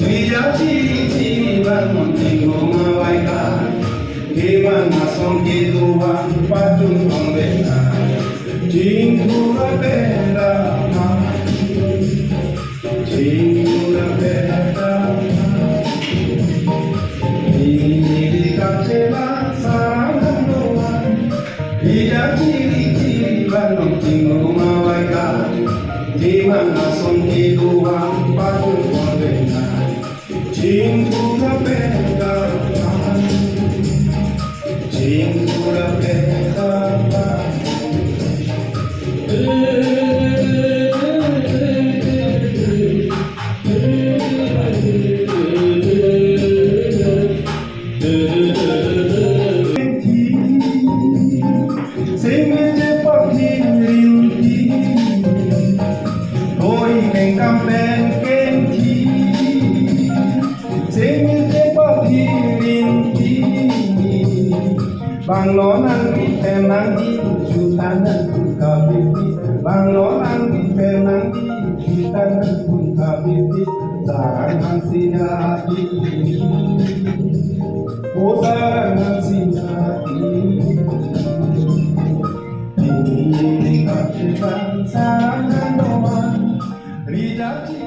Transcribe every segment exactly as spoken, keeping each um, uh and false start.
Ija chiri chiri van non chingrum avai ta. Kevan asong kedo van pachun ong vena. Chingrum avai ta. Chingrum avai ta. Chingrum avai ta. Ija chiri chiri van non chingrum avai ta. Kevan asong kedo van pachun ong vena. Chingrum avai ta. Chingrum avai ta. Sing je pagi rinti, oi kengkam pen kengti. Sing je pagi rinti, bang lo nangri pen nangri, juta nangri kabiti. Bang lo nangri pen nangri, juta nangri kabiti. Sarang nang sinati. O sarang nang sinati. Ini kasih bangsa dan doa. Rijaki.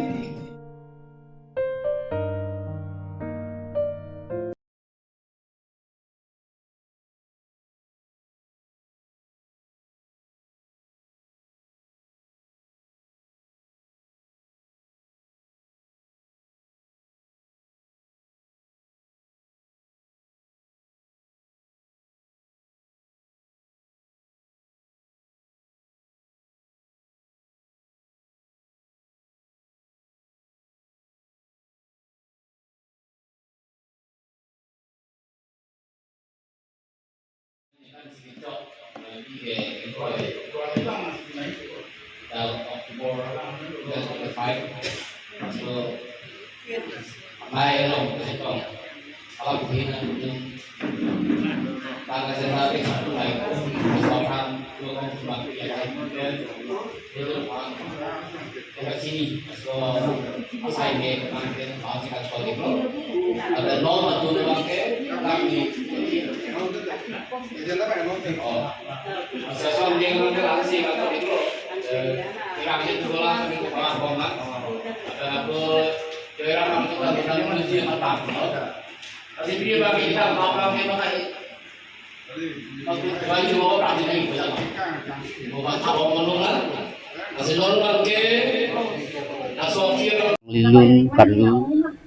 Lilun Karlu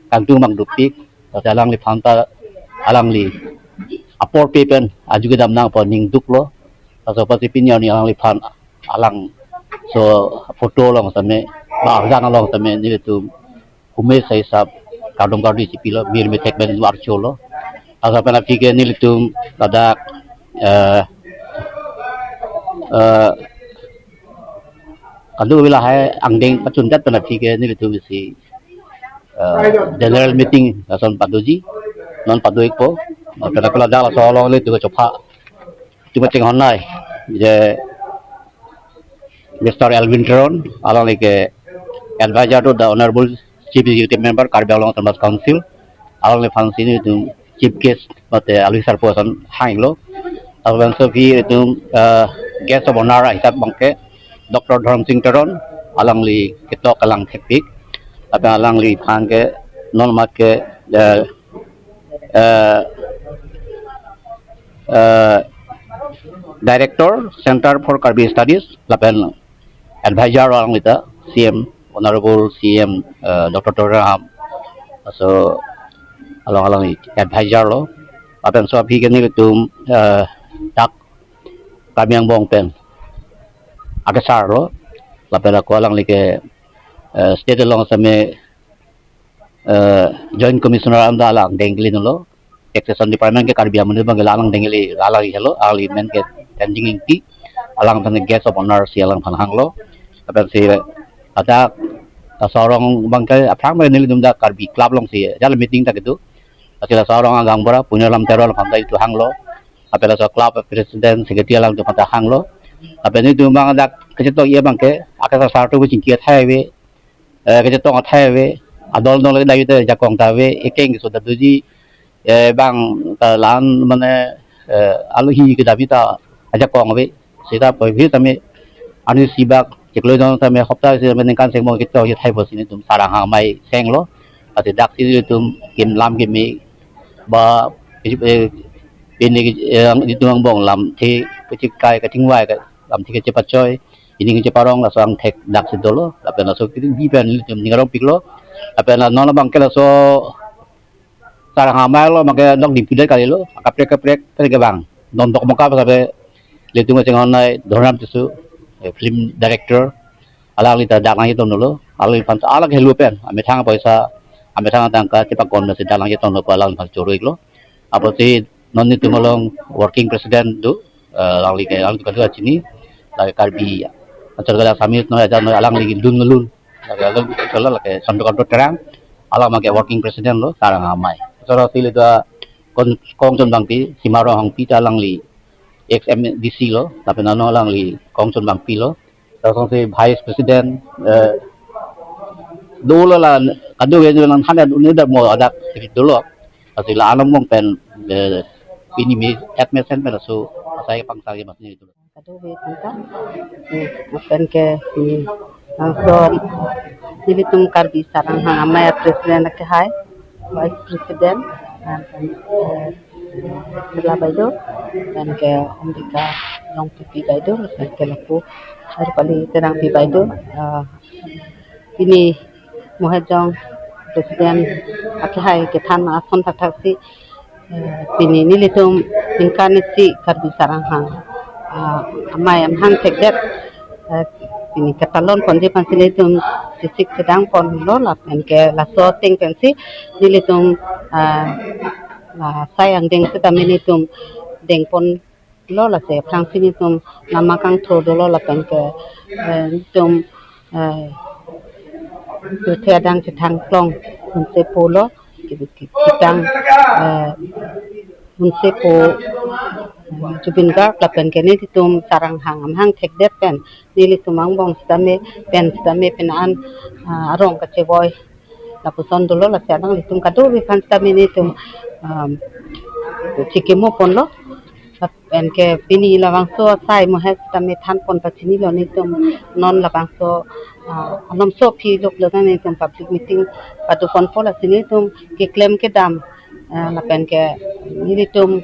kangtung bang dopik, laso alangliphan ta alangli apor pe pen aju kedam nangpo ning duklo, laso pasi pini arni alangliphan alang so photo along tame, ba arjan along tame nelitum humai sai sap kardom kardi chipilo, mir methek pen archolo. Laso pen aphi ke nelitum ladak, eh, eh, kadu bila hai angdeng pachunjat pen aphi ke nelitum isi, eh, general meeting lason padoji, non pado-ikpo. Lapen ako ladak laso along nelitum chopha, tuma chinghon nai je Mister Elwin Teron, alangli ke advisor to the Honorable Chief Executive Member, Karbi Anglong Autonomous Council, alangliphan si nelitum chief guest mate alwi sarpo ason hanglo. Lapen so aphi itum, eh, guest of honor ahisap abang ke Doctor Dhorom Sing Teron, alangli ketok alang thekpik. Lapen alangliphan ke non mat ke, eh, eh, eh, Director, Center for Karbi Studies, lapen advisor along ita, C M, Honorable C M, eh, Doctor Tuliram Ronghang. So, along along advisor lo. Lapen so aphi ke nelitum, eh, dak Karbi angbong pen akesar lo. Lapen ako alangli ke, eh, state along same, eh, Joint Commissioner anta alang dengli nolo. Taxation Department ke Karbi amonit abang ke alang dengli, alang helo, alangli men ke Tenzing Ingti, alangphan guest of honor si alangphan hanglo. Lapen si ladak laso arong abang ke aphrang abang nelitum dak Karbi Club along si jala meeting ta kedo. Laso arong agaonbura Punelam Teron alangphan ta itum hanglo. Lapen laso club president secretary alangtum ta hanglo. Lapen itum abang dak kachetong-i abang ke akesar sar atum chingki athai ave, eh, kachetong athai ave, adol adol ke dai te ajakong ta ave, ekeng keso ta doji, eh, bang ta lan mane, eh, alohi kedam ta ajakong ave. Seta pu aphi tame arnisi bak chiklo don tame hopta si tame ningkan seng mo kito ye thai pusi nelitum Saranghang Amei senglo. Ate dak si nelitum kim lam kim me ba, eh, pini, eh, nelitum angbong lamthe kachingkai kachingvai ka lamthe kachepachoi, ining kacheparong laso angthek dak si dolo. Lapen laso kiti bi pen nelitum ning arong piklo. Lapen la non abang ke laso Saranghang Amei lo, make dok di pudet kalilo, kaprek kaprek pen ke bang. Don dok maka sabe nelitum kachinghon nai Dhonram Tisso, eh, film director, alangli ta dak nangchetonglo, alangliphan ta alak helu pen, amethang poisa, amethang tangka chepakon si dak nangchetonglo pu alangliphan choro-iklo. Apotsi non nelitum along working president do, eh, alangli ke, alangli ke kachini, lake Karbi Anchal Gajak Summit no aja no alangli dun lun. Lake along ke lake Chandra Kanta Terang, alang make working president lo Saranghang Amei. Soro si le ta Kong, Kongchon Bangpi, Sima Ronghangpi ta alangli ex M D C lo, lapen ano alangli Kongchon Bangpi lo. Lason si vice president, eh, dolo la kado ke nang hana unida mo adak sivit dolo. Lasi la anam mong pen, eh, pini me at mesen pen laso asai pangsang ye mas ni itu. Kado ve tangka. Eh, pen ke, hmm, laso nelitum Karbi Saranghang Amei president akehai, vice president, eh, Sela Baideo, pen ke Ambika Rongpipi Baideo, pen ke lapu Arpali Terangpi Baideo, eh, pini Mohejong president akehai kethan ason thakthak si, eh, pini nelitum ningkan isi Karbi Saranghang, ah, Amei amahang thekdet, eh, pini ketalon ponji aphansi nelitum chesik chedang ponlo, lapen ke laso ateng pensi nelitum, ah, la sai angdeng sitame nelitum dengponlo, lasi aphrangsi nelitum nama kangthur dolo, lapen ke, eh, nelitum, eh, pirthe adang chethang klong hunse pulo, ki-, ki-, kitang, eh, hunse pu, eh, Zubeen Garg, lapen ke nelitum Saranghang amahang thekdet pen nelitum angbong sitame pen sitame pen an, ah, arong kachevoi lapuson dolo, lasi alanglitum kado aphan sitame nelitum, um, chikimo ponlo. Lapen ke pini labangso asai Mohe sitame than pon pachinilo nelitum non labangso, ah, anomso aphi lok lo nelitum public meeting pado ponpo, lasi nelitum keklem kedam, ah, lapen ke nelitum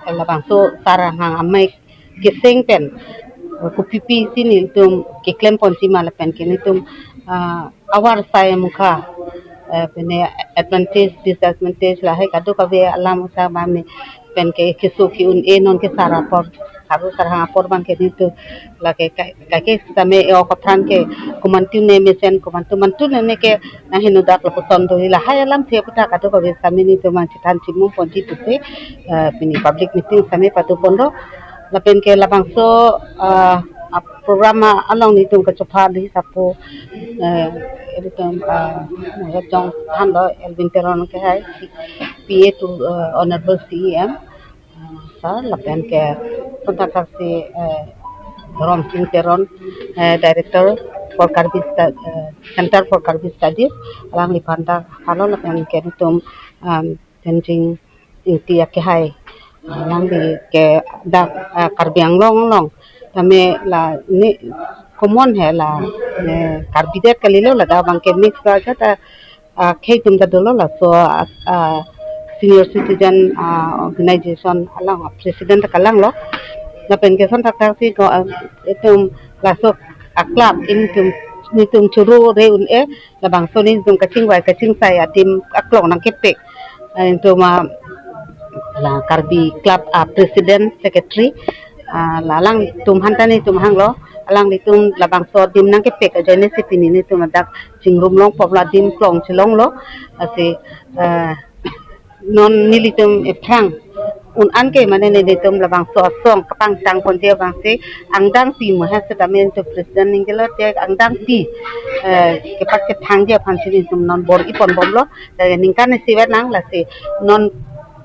labangso Saranghang Amei keseng pen, eh, kopipi si nelitum keklem ponji ma lapen ke nelitum, ah, avar sai mukha, eh, pine advantage, disadvantage lahai kadokave alam usa mame pen ke keso ke-un-e non ke Sar apor, Sar Saranghang apor abang ke nelitum lake kai, kaike sitame e-ok aphan ke komantu ne mesen komantu mantu ne ne ke nahinu dak lapuson do, lahai alamthe aputhak kadokave sitame nelitum abang chethan chimum ponji pusi, eh, pini public meeting sitame pado ponlo. Lapen ke labangso, ah, a program, ah, along nelitum kachopha li sapo, eh, nelitum, ah, Mohejong thanlo Elwin Teron akehai, P A to, eh, Honorable C E M, ah, sir, lapen ke ason thakthak si, eh, Romsing Teron, eh, Director for Karbi Sta-, eh, Center for Karbi Studies, alangliphan ta halo, lapen ke nelitum, um, Tensing Ingti akehai, ah, alangli ke dak, ah, Karbi Anglong along tame la ne common he la, eh, Karbi det kalilo, ladak abang ke mix bag ta, ah, khei atum ta dolo, laso, ah, ah, senior citizen, ah, organization along, ah, president ta kalanglo. Lapen ke ason thakthak si ko, ah, itum laso a club nelitum, nelitum choro-re un-e, labangso nelitum kachingvai kachingsai adim aklong nangkepek, eh, itum, ah, la Karbi Club, ah, president, secretary, ah, la alangtum aphan ta nelitum hanglo, alanglitum labangso adim nangkepek ajoine si pini nelitum ladak chingrum longpo, la adim klong chelonglo, lasi, eh, non nelitum ephrang un-an ke mane nelitum labangso asong kapangtang ponji abang si angdengpi Mohe sitame nelitum president ningjelo te angdengpi, eh, kepachethangji aphan si nelitum non bor-i ponbomlo, eh, ningkan isi vet nang, lasi non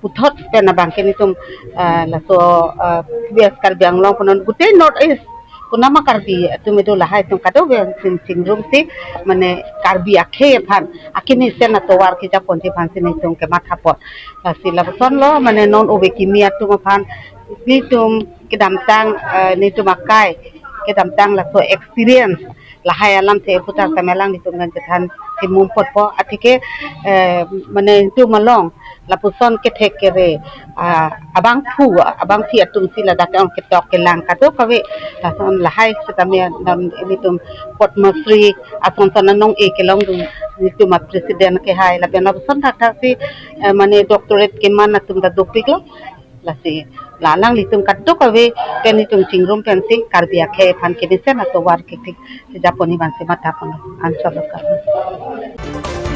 puthot pen abang ke nelitum, eh, laso, eh, West Karbi Anglong pu non gutei North East Konatma Karbi atum itum lahai atum kadokave ching chingrumsi, mane Karbi akhei aphan akimi sen atovar kejaponji aphansi nelitum kemathapon. Lasi lapuson lo, mane non ove kimi atum aphan nelitum kedamtang, eh, nelitum akai kedamtang laso experience lahai alamthe putar tame alanglitum kan chethansi mum potpo, atheke, eh, mane nelitum along lapuson kethek kere, ah, abangphu, abangpi atumsi ladak ong ketok kelang kadokave, lason lahai setame non nelitum Padma Shri ason son anong-e kelongdun nelitum a president kehai lapen lapuson thakthaksi, eh, mane doctorate keman atum ta dopiklo. Lasi la alanglitum kadokave pen nelitum chingrum pensi Karbi akhei aphan kemesen atovar kektik kejaponji aphansi mathapon. Answer lo Karbi.